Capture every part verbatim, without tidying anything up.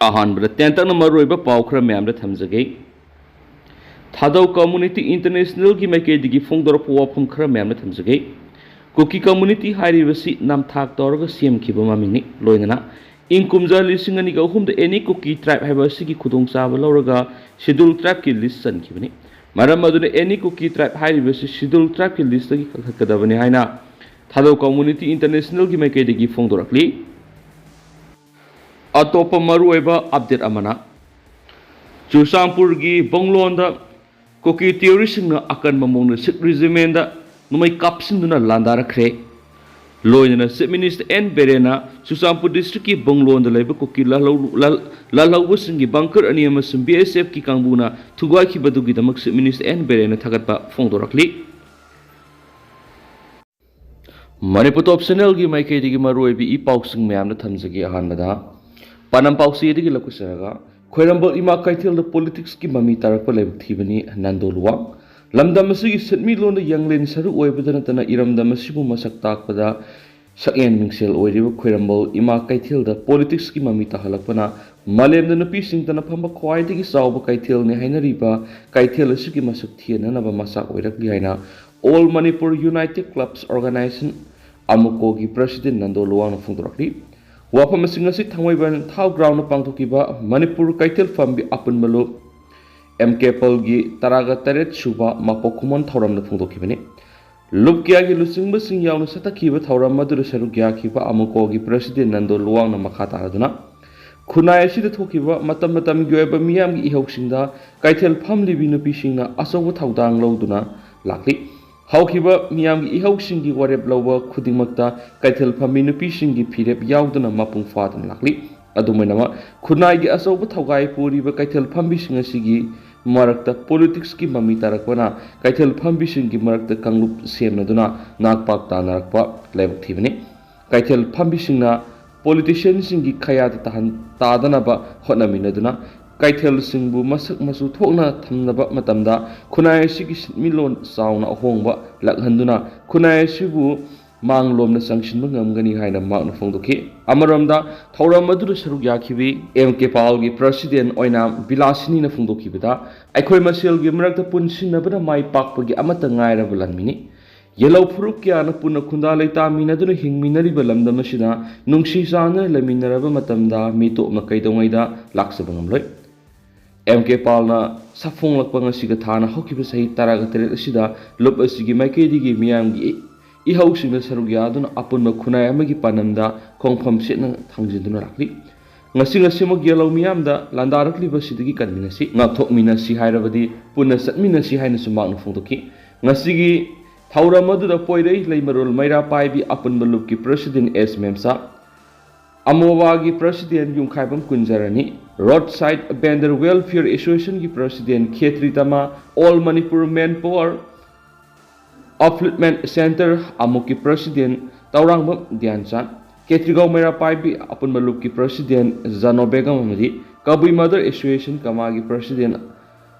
ꯑꯍꯥꯟꯕꯗ ꯇꯦꯟꯇꯛꯅ ꯃꯔꯨꯑꯣꯏꯕ ꯄꯥꯎ ꯈꯔ ꯃꯌꯥꯝꯗ ꯊꯝꯖꯒꯦ꯫ ꯊꯥꯗꯧ ꯀꯝꯃꯨꯅꯤꯇꯤ ꯏꯟꯇꯔꯅꯦꯁꯅꯦꯜꯒꯤ ꯃꯥꯏꯀꯩꯗꯒꯤ ꯐꯣꯡꯗꯣꯔꯛꯄ ꯋꯥꯐꯝ ꯈꯔ ꯃꯌꯥꯝꯗ ꯊꯝꯖꯒꯦ꯫ ꯀꯨꯀꯤ ꯀꯝꯃꯨꯅꯤꯇꯤ ꯍꯥꯏꯔꯤꯕꯁꯤ ꯅꯝꯊꯥꯛ ꯇꯧꯔꯒ ꯁꯦꯝꯈꯤꯕ ꯃꯃꯤꯡꯅꯤ꯫ ꯂꯣꯏꯅꯅ ꯏꯪ ꯀꯨꯝꯖꯥ ꯂꯤꯁꯤꯡ ꯑꯅꯤꯒ ꯑꯍꯨꯝꯗ ꯑꯦꯅꯤ ꯀꯨꯀꯤ ꯇ꯭ꯔꯥꯏꯕ ꯍꯥꯏꯕ ꯑꯁꯤꯒꯤ ꯈꯨꯗꯣꯡꯆꯥꯕ ꯂꯧꯔꯒ ꯁꯦꯗꯨꯜ ꯇ꯭ꯔꯥꯏꯕꯀꯤ ꯂꯤꯁ ꯆꯟꯈꯤꯕꯅꯤ꯫ ꯃꯔꯝ ꯑꯗꯨꯅ ꯑꯦꯅꯤ ꯀꯨꯀꯤ ꯇ꯭ꯔꯥꯏꯕ ꯍꯥꯏꯔꯤꯕꯁꯤ ꯁꯦꯗꯨꯜ ꯇ꯭ꯔꯥꯏꯕꯀꯤ ꯂꯤꯁꯇꯒꯤ ꯀꯛꯊꯠꯀꯗꯕꯅꯤ ꯍꯥꯏꯅ ꯊꯥꯗꯧ ꯀꯝꯃꯨꯅꯤꯇꯤ ꯏꯟꯇꯔꯅꯦꯁꯅꯦꯜꯒꯤ ꯃꯥꯏꯀꯩꯗꯒꯤ ꯐꯣꯡꯗꯣꯔꯛꯂꯤ꯫ ꯑꯇꯣꯞꯄ ꯃꯔꯨꯑꯣꯏꯕ ꯑꯞꯗꯦꯠ ꯑꯃꯅ, ꯆꯨꯔꯆꯥꯟꯄꯨꯔꯒꯤ ꯕꯪꯂꯣꯟꯗ ꯀꯨꯀꯤ ꯇꯦꯔꯣꯔꯤꯁꯁꯤꯡꯅ ꯑꯀꯟꯕ ꯃꯑꯣꯡꯗ ꯁꯤꯈ ꯔꯦꯖꯤꯃꯦꯟꯗ ꯅꯣꯡꯃꯩ ꯀꯥꯞꯁꯤꯟꯗꯨꯅ ꯂꯥꯟꯗꯥꯔꯛꯈ꯭ꯔꯦ꯫ ꯂꯣꯏꯅꯅ ꯆꯤꯐ ꯃꯤꯅꯤꯁꯇꯔ ꯑꯦꯟ ꯕꯤꯔꯦꯟꯅ ꯆꯨꯔꯆꯥꯟꯄꯨꯔ ꯗꯤꯁꯇ꯭ꯔꯤꯛꯀꯤ ꯕꯪꯂꯣꯟꯗ ꯂꯩꯕ ꯀꯨꯀꯤ ꯂꯥꯜꯍꯧ-, ꯂꯥꯜ-, ꯂꯥꯜꯍꯧꯕꯁꯤꯡꯒꯤ ꯕꯪꯀꯔ ꯑꯅꯤ ꯑꯃꯁꯨꯡ ꯕꯤ ꯑꯦꯁ ꯑꯦꯐꯀꯤ ꯀꯥꯡꯕꯨꯅ ꯊꯨꯒꯥꯏꯈꯤꯕꯗꯨꯒꯤꯗꯃꯛ ꯆꯤꯐ ꯃꯤꯅꯤꯁꯇꯔ ꯑꯦꯟ ꯕꯤꯔꯦꯟꯅ ꯊꯥꯒꯠꯄ ꯐꯣꯡꯗꯣꯔꯛꯂꯤ꯫ ꯃꯅꯤꯄꯨꯔ ꯇꯣꯞ ꯆꯦꯅꯦꯜꯒꯤ ꯃꯥꯏꯀꯩꯗꯒꯤ ꯃꯔꯨꯑꯣꯏꯕ ꯏ ꯄꯥꯎꯁꯤꯡ ꯃꯌꯥꯝꯗ ꯊꯝꯖꯒꯦ꯫ ꯑꯍꯥꯟꯕꯗ ꯄꯥꯟꯗꯝ ꯄꯥꯎꯆꯦꯗꯒꯤ ꯂꯧꯈꯠꯆꯔꯒ, ꯈ꯭ꯋꯥꯏꯔꯝꯕꯜ ꯏꯃꯥ ꯀꯩꯊꯦꯜꯗ ꯄꯣꯂꯤꯇꯤꯛꯁꯀꯤ ꯃꯃꯤ ꯇꯥꯔꯛꯄ ꯂꯥꯏꯕꯛ ꯊꯤꯕꯅꯤ ꯅꯟꯗꯣ ꯂꯨꯋꯥꯡ꯫ ꯂꯝꯗꯝ ꯑꯁꯤꯒꯤ ꯁꯦꯟꯃꯤꯠꯂꯣꯟꯗ ꯌꯥꯡꯂꯦꯟ ꯁꯔꯨ ꯑꯣꯏꯕꯗ ꯅꯠꯇꯅ ꯏꯔꯝꯗꯝ ꯑꯁꯤꯕꯨ ꯃꯁꯛ ꯇꯥꯛꯄꯗ ꯁꯛꯌꯦꯟ ꯃꯤꯡꯁꯦꯜ ꯑꯣꯏꯔꯤꯕ ꯈ꯭ꯋꯥꯏꯔꯝꯕꯜ ꯏꯃꯥ ꯀꯩꯊꯦꯜꯗ ꯄꯣꯂꯤꯇꯤꯛꯁꯀꯤ ꯃꯃꯤ ꯇꯥꯍꯜꯂꯛꯄꯅ ꯃꯥꯂꯦꯝꯗ ꯅꯨꯄꯤꯁꯤꯡꯇꯅ ꯐꯝꯕ ꯈ꯭ꯋꯥꯏꯗꯒꯤ ꯆꯥꯎꯕ ꯀꯩꯊꯦꯜꯅꯤ ꯍꯥꯏꯅꯔꯤꯕ ꯀꯩꯊꯦꯜ ꯑꯁꯤꯒꯤ ꯃꯁꯛ ꯊꯤꯍꯟꯅꯅꯕ ꯃꯆꯥꯛ ꯑꯣꯏꯔꯛꯂꯤ ꯍꯥꯏꯅ All Manipur United Clubs Organization, ꯑꯃꯨꯀꯣꯒꯤ ꯄ꯭ꯔꯁꯤꯗꯦꯟ ꯅꯟꯗꯣ ꯂꯨꯋꯥꯡꯅ ꯐꯣꯡꯗꯣꯔꯛꯂꯤ꯫ ꯋꯥꯐꯝꯁꯤꯡ ꯑꯁꯤ ꯊꯥꯡꯃꯩꯕꯟ ꯊꯥꯎ ꯒ꯭ꯔꯥꯎꯟꯗ ꯄꯥꯡꯊꯣꯛꯈꯤꯕ ꯃꯅꯤꯄꯨꯔ ꯀꯩꯊꯦꯜ ꯐꯝꯕꯤ ꯑꯄꯨꯟꯕ ꯂꯨꯞ, ꯑꯦꯝ ꯀꯦ ꯄꯜꯒꯤ ꯇꯔꯥꯒ ꯇꯔꯦꯠ ꯁꯨꯕ ꯃꯄꯣꯛ ꯀꯨꯝꯑꯣꯟ ꯊꯧꯔꯝꯗ ꯐꯣꯡꯗꯣꯛꯈꯤꯕꯅꯤ꯫ ꯂꯨꯞ ꯀꯌꯥꯒꯤ ꯂꯨꯆꯤꯡꯕꯁꯤꯡ ꯌꯥꯎꯅ ꯆꯠꯊꯈꯤꯕ ꯊꯧꯔꯝ ꯑꯗꯨꯗ ꯁꯔꯨꯛ ꯌꯥꯈꯤꯕ ꯑꯃꯨꯀꯣꯒꯤ ꯄ꯭ꯔꯁꯤꯗꯦꯟ ꯅꯟꯗꯣ ꯂꯨꯋꯥꯡꯅ ꯃꯈꯥ ꯇꯥꯔꯗꯨꯅ, ꯈꯨꯟꯅꯥꯏ ꯑꯁꯤꯗ ꯊꯣꯛꯈꯤꯕ ꯃꯇꯝ ꯃꯇꯝꯒꯤ ꯑꯣꯏꯕ ꯃꯤꯌꯥꯝꯒꯤ ꯏꯍꯧꯁꯤꯡꯗ ꯀꯩꯊꯦꯜ ꯐꯝꯂꯤꯕꯤ ꯅꯨꯄꯤꯁꯤꯡꯅ ꯑꯆꯧꯕ ꯊꯧꯗꯥꯡ ꯂꯧꯗꯨꯅ ꯂꯥꯛꯂꯤ꯫ ꯍꯧꯈꯤꯕ ꯃꯤꯌꯥꯝꯒꯤ ꯏꯍꯧꯁꯤꯡꯒꯤ ꯋꯥꯔꯦꯞ ꯂꯧꯕ ꯈꯨꯗꯤꯡꯃꯛꯇ ꯀꯩꯊꯦꯜ ꯐꯝꯃꯤ ꯅꯨꯄꯤꯁꯤꯡꯒꯤ ꯐꯤꯔꯦꯞ ꯌꯥꯎꯗꯨꯅ ꯃꯄꯨꯡ ꯐꯥꯗꯨꯅ ꯂꯥꯛꯂꯤ꯫ ꯑꯗꯨꯝ ꯑꯣꯏꯅꯃꯛ, ꯈꯨꯟꯅꯥꯏꯒꯤ ꯑꯆꯧꯕ ꯊꯧꯒꯥꯏ ꯄꯨꯔꯤꯕ ꯀꯩꯊꯦꯜ ꯐꯝꯕꯤꯁꯤꯡ ꯑꯁꯤꯒꯤ ꯃꯔꯛꯇ ꯄꯣꯂꯤꯇꯤꯛꯁꯀꯤ ꯃꯃꯤ ꯇꯥꯔꯛꯄꯅ ꯀꯩꯊꯦꯜ ꯐꯝꯕꯤꯁꯤꯡꯒꯤ ꯃꯔꯛꯇ ꯀꯥꯡꯂꯨꯞ ꯁꯦꯝꯅꯗꯨꯅ ꯅꯥꯛꯄꯥꯛ ꯇꯥꯅꯔꯛꯄ ꯂꯥꯏꯕꯛ ꯊꯤꯕꯅꯤ꯫ ꯀꯩꯊꯦꯜ ꯐꯝꯕꯤꯁꯤꯡꯅ ꯄꯣꯂꯤꯇꯤꯁꯤꯌꯟꯁꯤꯡꯒꯤ ꯈꯌꯥꯗ ꯇꯥꯍꯟ-, ꯇꯥꯗꯅꯕ ꯍꯣꯠꯅꯃꯤꯟꯅꯗꯨꯅ ꯀꯩꯊꯦꯜꯁꯤꯡꯕꯨ ꯃꯁꯛ ꯃꯆꯨ ꯊꯣꯛꯅ ꯊꯝꯅꯕ ꯃꯇꯝꯗ ꯈꯨꯟꯅꯥꯏ ꯑꯁꯤꯒꯤ ꯁꯦꯟꯃꯤꯠꯂꯣꯟ ꯆꯥꯎꯅ ꯑꯍꯣꯡꯕ ꯂꯥꯛꯍꯟꯗꯨꯅ ꯈꯨꯟꯅꯥꯏ ꯑꯁꯤꯕꯨ ꯃꯥꯡꯂꯣꯝꯗ ꯆꯪꯁꯤꯟꯕ ꯉꯝꯒꯅꯤ ꯍꯥꯏꯅ ꯃꯍꯥꯛꯅ ꯐꯣꯡꯗꯣꯛꯈꯤ꯫ ꯑꯃꯔꯣꯝꯗ, ꯊꯧꯔꯝ ꯑꯗꯨꯗ ꯁꯔꯨꯛ ꯌꯥꯈꯤꯕꯤ ꯑꯦꯝ ꯀꯦ ꯄꯥꯜꯒꯤ ꯄ꯭ꯔꯁꯤꯗꯦꯟ ꯑꯣꯏꯅ ꯕꯤꯂꯥꯁꯤꯅꯤꯅ ꯐꯣꯡꯗꯣꯛꯈꯤꯕꯗ, ꯑꯩꯈꯣꯏ ꯃꯁꯦꯜꯒꯤ ꯃꯔꯛꯇ ꯄꯨꯟꯁꯤꯟꯅꯕꯅ ꯃꯥꯏ ꯄꯥꯛꯄꯒꯤ ꯑꯃꯠꯇ ꯉꯥꯏꯔꯕ ꯂꯥꯟꯃꯤꯅꯤ꯫ ꯌꯦꯜꯍꯧ ꯐꯨꯔꯨꯞ ꯀꯌꯥꯅ ꯄꯨꯟꯅ ꯈꯨꯟꯗꯥ ꯂꯩꯇꯥꯃꯤꯟꯅꯗꯨꯅ ꯍꯤꯡꯃꯤꯟꯅꯔꯤꯕ ꯂꯝꯗꯝ ꯑꯁꯤꯗ ꯅꯨꯡꯁꯤ ꯆꯥꯟꯅꯅ ꯂꯩꯃꯤꯟꯅꯔꯕ ꯃꯇꯝꯗ ꯃꯤꯇꯣꯞꯅ ꯀꯩꯗꯧꯉꯩꯗ ꯂꯥꯛꯆꯕ ꯉꯝꯂꯣꯏ꯫ ꯑꯦꯝ ꯀꯦ ꯄꯥꯜꯅ ꯁꯛꯐꯣꯡꯂꯛꯄ ꯉꯁꯤꯒ ꯊꯥꯅ ꯍꯧꯈꯤꯕ ꯆꯍꯤ ꯇꯔꯥꯒ ꯇꯔꯦꯠ ꯑꯁꯤꯗ ꯂꯨꯞ ꯑꯁꯤꯒꯤ ꯃꯥꯏꯀꯩꯗꯒꯤ ꯃꯤꯌꯥꯝꯒꯤ ꯏꯍꯧꯁꯤꯡꯅ ꯁꯔꯨꯛ ꯌꯥꯗꯨꯅ ꯑꯄꯨꯟꯕ ꯈꯨꯟꯅꯥꯏ ꯑꯃꯒꯤ ꯄꯥꯟꯗꯝꯗ ꯈꯣꯡꯐꯝ ꯁꯦꯠꯅ ꯊꯥꯡꯖꯤꯟꯗꯨꯅ ꯂꯥꯛꯂꯤ꯫ ꯉꯁꯤ ꯉꯁꯤꯃꯛ ꯌꯦꯜꯍꯧ ꯃꯤꯌꯥꯝꯗ ꯂꯥꯟꯗꯥꯔꯛꯂꯤꯕꯁꯤꯗꯒꯤ ꯀꯟꯃꯤꯟꯅꯁꯤ, ꯉꯥꯛꯊꯣꯛꯃꯤꯟꯅꯁꯤ ꯍꯥꯏꯔꯕꯗꯤ ꯄꯨꯟꯅ ꯆꯠꯃꯤꯟꯅꯁꯤ ꯍꯥꯏꯅꯁꯨ ꯃꯍꯥꯛꯅ ꯐꯣꯡꯗꯣꯛꯈꯤ꯫ ꯉꯁꯤꯒꯤ ꯊꯧꯔꯝ ꯑꯗꯨꯗ ꯄꯣꯏꯔꯩ ꯂꯩꯃꯔꯣꯜ ꯃꯩꯔꯥ ꯄꯥꯏꯕꯤ ꯑꯄꯨꯟꯕ ꯂꯨꯞꯀꯤ ꯄ꯭ꯔꯁꯤꯗꯦꯟ ꯑꯦꯁ ꯃꯦꯝꯆꯥ, ꯑꯃꯣꯕꯥꯒꯤ ꯄ꯭ꯔꯁꯤꯗꯦꯟ ꯌꯨꯝꯈꯥꯏꯕꯝ ꯀꯨꯟꯖꯔꯥꯅꯤ, ꯔꯣꯗ ꯁꯥꯏꯗ ꯕꯦꯟꯗꯔ ꯋꯦꯜꯐꯤꯌꯔ ꯑꯦꯁꯣꯁꯤꯌꯦꯁꯟꯒꯤ ꯄ꯭ꯔꯁꯤꯗꯦꯟ ꯈꯦꯇ꯭ꯔꯤ ꯇꯃꯥ, ꯑꯣꯜ ꯃꯅꯤꯄꯨꯔ ꯃꯦꯟ ꯄꯥꯋꯔ ꯑꯞꯂꯤꯐꯃꯦꯟ ꯁꯦꯟꯇꯔ ꯑꯃꯨꯛꯀꯤ ꯄ꯭ꯔꯁꯤꯗꯦꯟ ꯇꯧꯔꯥꯡꯕꯝ ꯙ꯭ꯌꯥꯟꯆꯥꯟ, ꯈꯦꯇ꯭ꯔꯤꯒꯥꯎ ꯃꯩꯔꯥ ꯄꯥꯏꯕꯤ ꯑꯄꯨꯟꯕ ꯂꯨꯞꯀꯤ ꯄ꯭ꯔꯁꯤꯗꯦꯟ ꯖꯥꯅꯣ ꯕꯦꯒꯝ ꯑꯃꯗꯤ ꯀꯕꯨꯏ ꯃꯗꯔ ꯑꯦꯁꯣꯁꯤꯌꯦꯁꯟ ꯀꯃꯥꯒꯤ ꯄ꯭ꯔꯁꯤꯗꯦꯟ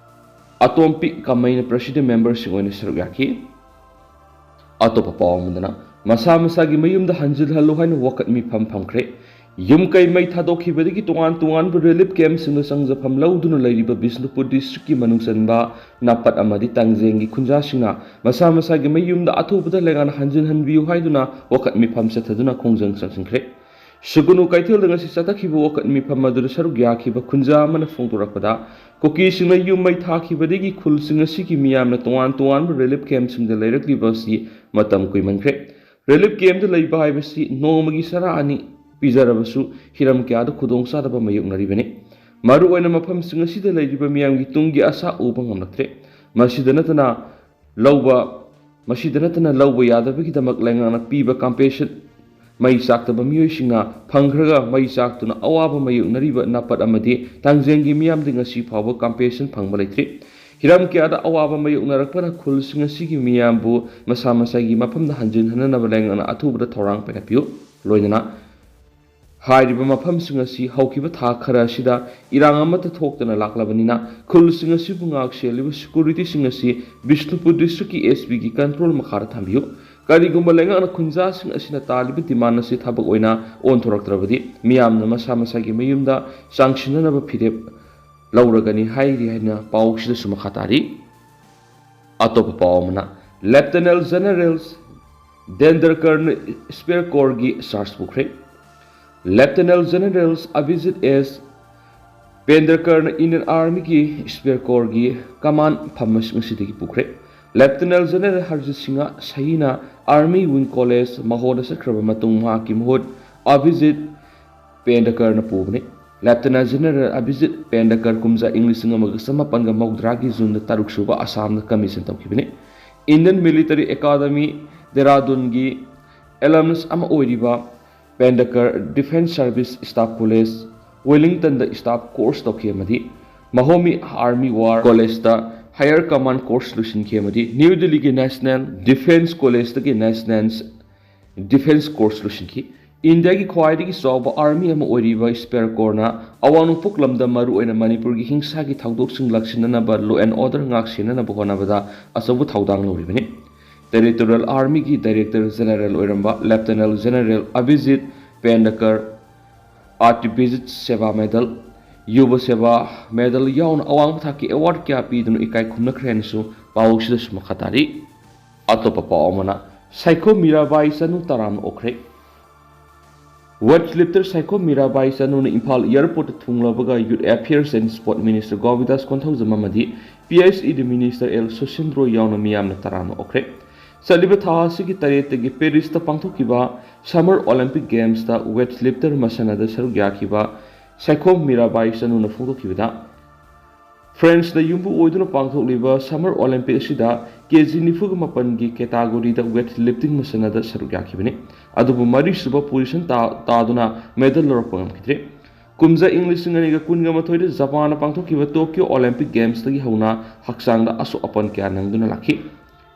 ꯑꯇꯣꯝꯄꯤ ꯀꯃꯩꯅ ꯄ꯭ꯔꯁꯤꯗꯦꯟ ꯃꯦꯝꯕꯔꯁꯤꯡ ꯑꯣꯏꯅ ꯁꯔꯨꯛ ꯌꯥꯈꯤ꯫ ꯑꯇꯣꯞꯄ ꯄꯥꯎ ꯑꯃꯗꯅ, ꯃꯁꯥ ꯃꯁꯥꯒꯤ ꯃꯌꯨꯝꯗ ꯍꯟꯖꯤꯜꯍꯜꯂꯨ ꯍꯥꯏꯅ ꯋꯥꯀꯠ ꯃꯤꯐꯝ ꯐꯝꯈ꯭ꯔꯦ꯫ ꯌꯨꯝ ꯀꯩ ꯃꯩ ꯊꯥꯗꯣꯛꯈꯤꯕꯗꯒꯤ ꯇꯣꯉꯥꯟ ꯇꯣꯉꯥꯟꯕ ꯔꯤꯂꯤꯐ ꯀꯦꯝꯞꯁꯤꯡꯗ ꯆꯪꯖꯐꯝ ꯂꯧꯗꯨꯅ ꯂꯩꯔꯤꯕ ꯕꯤꯁꯅꯨꯄꯨꯔ ꯗꯤꯁꯇ꯭ꯔꯤꯛꯀꯤ ꯃꯅꯨꯡ ꯆꯟꯕ ꯅꯥꯄꯠ ꯑꯃꯗꯤ ꯇꯥꯡꯖꯦꯡꯒꯤ ꯈꯨꯟꯖꯥꯁꯤꯡꯅ ꯃꯁꯥ ꯃꯁꯥꯒꯤ ꯃꯌꯨꯝꯗ ꯑꯊꯨꯕꯗ ꯂꯩꯉꯥꯛꯅ ꯍꯟꯖꯤꯟꯍꯟꯕꯤꯌꯨ ꯍꯥꯏꯗꯨꯅ ꯋꯥꯀꯠ ꯃꯤꯐꯝ ꯆꯠꯊꯗꯨꯅ ꯈꯣꯡꯖꯪ ꯆꯪꯁꯤꯟꯈ꯭ꯔꯦ꯫ ꯁꯨꯒꯨꯅꯨ ꯀꯩꯊꯦꯜꯗ ꯉꯁꯤ ꯆꯠꯊꯈꯤꯕ ꯋꯥꯀꯠ ꯃꯤꯐꯝ ꯑꯗꯨꯗ ꯁꯔꯨꯛ ꯌꯥꯈꯤꯕ ꯈꯨꯟꯖꯥ ꯑꯃꯅ ꯐꯣꯡꯗꯣꯔꯛꯄꯗ, ꯀꯨꯀꯤꯁꯤꯡꯅ ꯌꯨꯝ ꯃꯩ ꯊꯥꯈꯤꯕꯗꯒꯤ ꯈꯨꯜꯁꯤꯡ ꯑꯁꯤꯒꯤ ꯃꯤꯌꯥꯝꯅ ꯇꯣꯉꯥꯟ ꯇꯣꯉꯥꯟꯕ ꯔꯤꯂꯤꯐ ꯀꯦꯝꯞꯁꯤꯡꯗ ꯂꯩꯔꯛꯂꯤꯕ ꯑꯁꯤ ꯃꯇꯝ ꯀꯨꯏꯃꯟꯈ꯭ꯔꯦ꯫ ꯔꯤꯂꯤꯐ ꯀꯦꯝꯞꯇ ꯂꯩꯕ ꯍꯥꯏꯕꯁꯤ ꯅꯣꯡꯃꯒꯤ ꯆꯔꯥ ꯑꯅꯤ ꯄꯤꯖꯔꯕꯁꯨ ꯍꯤꯔꯝ ꯀꯌꯥꯗ ꯈꯨꯗꯣꯡꯆꯥꯗꯕ ꯃꯥꯌꯣꯛꯅꯔꯤꯕꯅꯤ꯫ ꯃꯔꯨꯑꯣꯏꯅ ꯃꯐꯝꯁꯤꯡ ꯑꯁꯤꯗ ꯂꯩꯔꯤꯕ ꯃꯤꯌꯥꯝꯒꯤ ꯇꯨꯡꯒꯤ ꯑꯁꯥ ꯎꯕ ꯉꯝꯂꯛꯇ꯭ꯔꯦ꯫ ꯃꯁꯤꯗ ꯅꯠꯇꯅ ꯂꯧꯕ, ꯃꯁꯤꯗ ꯅꯠꯇꯅ ꯂꯧꯕ ꯌꯥꯗꯕꯒꯤꯗꯃꯛ ꯂꯩꯉꯥꯛꯅ ꯄꯤꯕ ꯀꯝꯄꯦꯟꯁꯦꯁꯟ ꯃꯩ ꯆꯥꯛꯇꯕ ꯃꯤꯑꯣꯏꯁꯤꯡꯅ ꯐꯪꯈ꯭ꯔꯒ ꯃꯩ ꯆꯥꯛꯇꯨꯅ ꯑꯋꯥꯕ ꯃꯥꯌꯣꯛꯅꯔꯤꯕ ꯅꯥꯄꯠ ꯑꯃꯗꯤ ꯇꯥꯡꯖꯦꯡꯒꯤ ꯃꯤꯌꯥꯝꯗꯤ ꯉꯁꯤ ꯐꯥꯎꯕ ꯀꯝꯄꯦꯟꯁꯦꯁꯟ ꯐꯪꯕ ꯂꯩꯇ꯭ꯔꯤ꯫ ꯍꯤꯔꯝ ꯀꯌꯥꯗ ꯑꯋꯥꯕ ꯃꯥꯌꯣꯛꯅꯔꯛꯄꯅ ꯈꯨꯜꯁꯤꯡ ꯑꯁꯤꯒꯤ ꯃꯤꯌꯥꯝꯕꯨ ꯃꯁꯥ ꯃꯁꯥꯒꯤ ꯃꯐꯝꯗ ꯍꯟꯖꯤꯟꯍꯟꯅꯅꯕ ꯂꯩꯉꯥꯛꯅ ꯑꯊꯨꯕꯗ ꯊꯧꯔꯥꯡ ꯄꯥꯏꯈꯠꯄꯤꯌꯨ꯫ ꯂꯣꯏꯅꯅ ꯍꯥꯏꯔꯤꯕ ꯃꯐꯝꯁꯤꯡ ꯑꯁꯤ ꯍꯧꯈꯤꯕ ꯊꯥ ꯈꯔ ꯑꯁꯤꯗ ꯏꯔꯥꯡ ꯑꯃꯠꯇ ꯊꯣꯛꯇꯅ ꯂꯥꯛꯂꯕꯅꯤꯅ ꯈꯨꯜꯁꯤꯡ ꯑꯁꯤꯕꯨ ꯉꯥꯛ ꯁꯦꯜꯂꯤꯕ ꯁꯦꯀ꯭ꯌꯨꯔꯤꯇꯤꯁꯤꯡ ꯑꯁꯤ ꯕꯤꯁꯅꯨꯄꯨꯔ ꯗꯤꯁꯇ꯭ꯔꯤꯛꯀꯤ ꯑꯦꯁ ꯄꯤꯒꯤ ꯀꯟꯇ꯭ꯔꯣꯜ ꯃꯈꯥꯗ ꯊꯝꯕꯤꯌꯨ꯫ ꯀꯔꯤꯒꯨꯝꯕ ꯂꯩꯉꯥꯛꯅ ꯈꯨꯟꯖꯥꯁꯤꯡ ꯑꯁꯤꯅ ꯇꯥꯜꯂꯤꯕ demand ꯑꯁꯤ ꯊꯕꯛ ꯑꯣꯏꯅ ꯑꯣꯟꯊꯣꯔꯛꯇ꯭ꯔꯕꯗꯤ, ꯃꯤꯌꯥꯝꯅ ꯃꯁꯥ ꯃꯁꯥꯒꯤ ꯃꯌꯨꯝꯗ ꯆꯥꯡꯁꯤꯟꯅꯅꯕ ꯐꯤꯔꯦꯞ ꯂꯧꯔꯒꯅꯤ ꯍꯥꯏꯔꯤ ꯍꯥꯏꯅ ꯄꯥꯎꯁꯤꯗꯁꯨ ꯃꯈꯥ ꯇꯥꯔꯤ꯫ ꯑꯇꯣꯞꯄ ꯄꯥꯎ ꯑꯃꯅ, Lieutenant General ꯄꯦꯟꯗꯔꯀꯔꯅ Space Corps ꯒꯤ charge ꯄꯨꯈ꯭ꯔꯦ꯫ Lieutenant General ꯑꯚꯤꯖꯤꯠ ꯑꯦꯁ ꯄꯦꯟꯗꯔꯀꯔꯅ Indian Army ꯒꯤ Space Corps ꯒꯤ command ꯐꯝ ꯑꯁꯤ ꯉꯁꯤꯗꯒꯤ ꯄꯨꯈ꯭ꯔꯦ꯫ Lieutenant General ꯍꯔꯖꯤꯠ Singh ꯁꯍꯤꯅ Army Wing College ꯃꯍꯣꯗ ꯆꯠꯈ꯭ꯔꯕ ꯃꯇꯨꯡ, ꯃꯍꯥꯛꯀꯤ ꯃꯍꯨꯠ ꯑꯚꯤꯖꯤꯠ ꯄꯦꯟꯗꯀꯔꯅ ꯄꯨꯕꯅꯤ꯫ Lieutenant General ꯑꯚꯤꯖꯤꯠ ꯄꯦꯟꯗꯀꯔ ꯀꯨꯝꯖꯥ ꯏꯪ ꯂꯤꯁꯤꯡ ꯑꯃꯒ ꯆꯃꯥꯄꯟꯒ ꯃꯧꯗ꯭ꯔꯥꯒꯤ ꯖꯨꯟꯗ ꯇꯔꯨꯛ ꯁꯨꯕ ꯑꯁꯥꯝꯗ commission ꯇꯧꯈꯤꯕꯅꯤ꯫ Indian Military Academy ꯗꯦꯔꯥꯗꯨꯟꯒꯤ alumnus ꯑꯃ ꯑꯣꯏꯔꯤꯕ ꯄꯦꯟꯗꯀꯔ Defence Service Staff College, Wellington ꯗ staff course ꯇꯧꯈꯤ ꯑꯃꯗꯤ ꯃꯍꯣꯃꯤ Army War College ꯇ Higher Command course ꯂꯣꯏꯁꯤꯟꯈꯤ ꯑꯃꯗꯤ ꯅ꯭ꯌꯨ ꯗꯤꯜꯂꯤꯒꯤ National Defence College ꯇꯒꯤ National Defence Course ꯂꯣꯏꯁꯤꯟꯈꯤ꯫ ꯏꯟꯗꯤꯌꯥꯒꯤ ꯈ꯭ꯋꯥꯏꯗꯒꯤ ꯆꯥꯎꯕ army ꯑꯃ ꯑꯣꯏꯔꯤꯕ Space Corps ꯅ ꯑꯋꯥꯡ ꯅꯣꯡꯄꯣꯛ ꯂꯝꯗꯝ, ꯃꯔꯨꯑꯣꯏꯅ ꯃꯅꯤꯄꯨꯔꯒꯤ ꯍꯤꯡꯁꯥꯒꯤ ꯊꯧꯗꯣꯛꯁꯤꯡ ꯂꯥꯛꯁꯤꯟꯅꯅꯕ, law and order ꯉꯥꯛ ꯁꯦꯟꯅꯅꯕ ꯍꯣꯠꯅꯕꯗ ꯑꯆꯧꯕ ꯊꯧꯗꯥꯡ ꯂꯧꯔꯤꯕꯅꯤ꯫ Territorial Army ꯒꯤ Director General ꯑꯣꯏꯔꯝꯕ Lieutenant General ꯑꯚꯤꯖꯤꯠ ꯄꯦꯟꯗꯀꯔ ꯑꯇꯤꯕꯤꯖꯤꯠ ꯁꯦꯕꯥ ꯃꯦꯗꯜ, ꯌꯨꯕ ꯁꯦꯕꯥ ꯃꯦꯗꯜ ꯌꯥꯎꯅ ꯑꯋꯥꯡꯕ ꯊꯥꯛꯀꯤ award ꯀꯌꯥ ꯄꯤꯗꯨꯅ ꯏꯀꯥꯏ ꯈꯨꯝꯅꯈ꯭ꯔꯦ ꯍꯥꯏꯅꯁꯨ ꯄꯥꯎꯁꯤꯗꯁꯨ ꯃꯈꯥ ꯇꯥꯔꯤ꯫ ꯑꯇꯣꯞꯄ ꯄꯥꯎ ꯑꯃꯅ, ꯁꯥꯏꯈꯣꯝ ꯃꯤꯔꯥꯕꯥꯏ ꯆꯅꯨ ꯇꯔꯥꯝꯅ ꯑꯣꯛꯈ꯭ꯔꯦ꯫ Weightlifter ꯁꯥꯏꯈꯣꯝ ꯃꯤꯔꯥꯕꯥꯏ ꯆꯅꯨꯅ ꯏꯝꯐꯥꯜ airport ꯇ ꯊꯨꯡꯂꯕꯒ Youth Affairs and Sport Minister ꯒꯣꯕꯤꯟꯗꯥꯁ Konthoujam ꯑꯃꯗꯤ P H E D Minister L Susindro ꯌꯥꯎꯅ ꯃꯤꯌꯥꯝꯅ ꯇꯔꯥꯝꯅ ꯑꯣꯛꯈ꯭ꯔꯦ꯫ ꯆꯠꯂꯤꯕ ꯊꯥ ꯑꯁꯤꯒꯤ ꯇꯔꯦꯠꯇꯒꯤ Paris ꯇ ꯄꯥꯡꯊꯣꯛꯈꯤꯕ Summer Olympic Games ꯇ weightlifter ꯃꯁꯥꯟꯅꯗ ꯁꯔꯨꯛ ꯌꯥꯈꯤꯕ ꯁꯥꯏꯈꯣꯝ ꯃꯤꯔꯥꯕꯥꯏ ꯆꯅꯨꯅ ꯐꯣꯡꯗꯣꯛꯈꯤꯕꯗ, France ꯅ ꯌꯨꯝꯕꯨ ꯑꯣꯏꯗꯨꯅ ꯄꯥꯡꯊꯣꯛꯂꯤꯕ Summer Olympic ꯑꯁꯤꯗ K G ꯅꯤꯐꯨꯒ ꯃꯥꯄꯟꯒꯤ category ꯗ weightlifting ꯃꯁꯥꯟꯅꯗ ꯁꯔꯨꯛ ꯌꯥꯈꯤꯕꯅꯤ꯫ ꯑꯗꯨꯕꯨ ꯃꯔꯤꯁꯨꯕ position ꯇꯥ-, ꯇꯥꯗꯨꯅ medal ꯂꯧꯔꯛꯄ ꯉꯝꯈꯤꯗ꯭ꯔꯦ꯫ ꯀꯨꯝꯖꯥ ꯏꯪ ꯂꯤꯁꯤꯡ ꯑꯅꯤꯒ ꯀꯨꯟꯒ ꯃꯥꯊꯣꯏꯗ ꯖꯄꯥꯟꯗ ꯄꯥꯡꯊꯣꯛꯈꯤꯕ Tokyo Olympic Games ꯇꯒꯤ ꯍꯧꯅ ꯍꯛꯆꯥꯡꯗ ꯑꯁꯣꯛ ꯑꯄꯟ ꯀꯌꯥ ꯅꯪꯗꯨꯅ ꯂꯥꯛꯈꯤ꯫